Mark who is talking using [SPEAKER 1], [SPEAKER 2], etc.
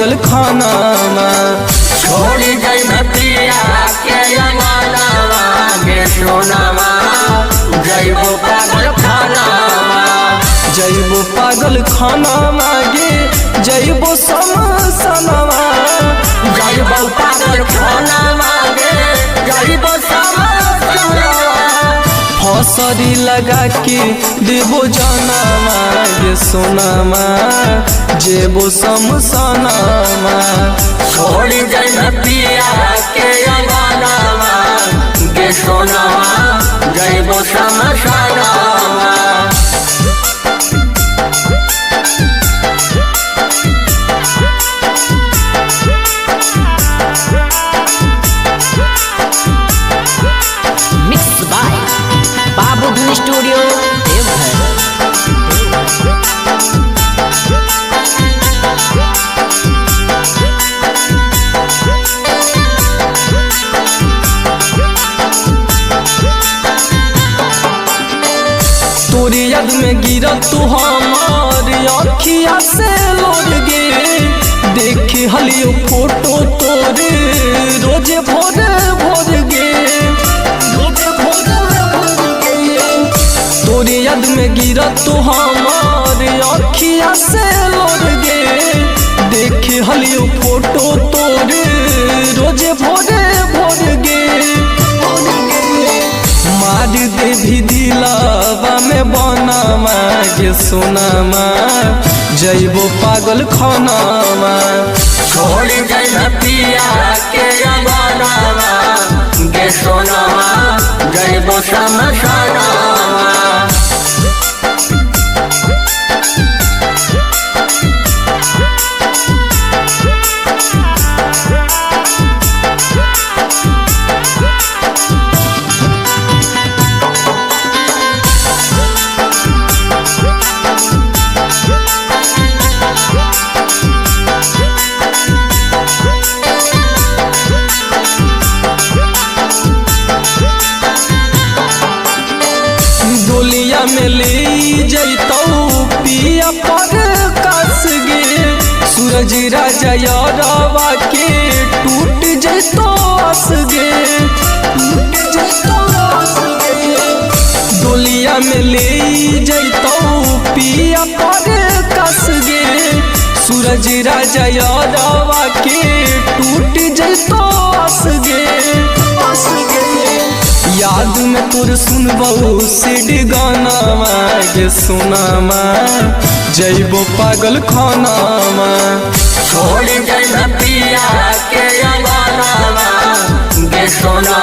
[SPEAKER 1] पागल खानामा।
[SPEAKER 2] छोड़ जइबे पिया के अंगनावा गे सोनामा जइबो पागल खानामा।
[SPEAKER 1] जइबो पागल खानामा गे जइबो शमशानमा।
[SPEAKER 2] जइबो पागल खानामा गे जइबो शमशानमा।
[SPEAKER 1] फसरी लगा के देबो जनामा गे सोनामा जेबो शमशानमा।
[SPEAKER 2] छोड़ जइबे पिया के अंगनावा गे सोनामा जइबो शमशानमा।
[SPEAKER 3] Mix by Babu Dhan studio Deoghar.
[SPEAKER 1] तोरी याद में गिरत तू हमार अखिया से लोर गे, देखी हलियो फोटो तोरे रोजे भोर भोर गे, रोजे भोर भोर गे। तोरी याद में गिरत तू हमार अखिया से लोर गे, देखी हलियो फोटो तोरे रोजे भोर भोर गे। मार देवी दिलावा में बनामा गे सोनामा जइबो पागल खानामा।
[SPEAKER 2] छोड़ जइबे पिया के अंगनावा गे सोनामा जइबो शमशानमा।
[SPEAKER 1] डोलिया में ले जइतौ पिया पर कस गे, सूरज राजा यारवा के टूट जइतो आस गे, टूट जइतो आस गे। डोलिया में ले जइतौ पिया पर कस गे, सूरज राजा यारवा के टूट जइतो आस गे, आस गे। याद में तोर सुनबौ सिड गानामा गे सोनामा जइबो पागल खानामा।
[SPEAKER 2] छोड़ जइबे पिया के अंगनावा गे सोनामा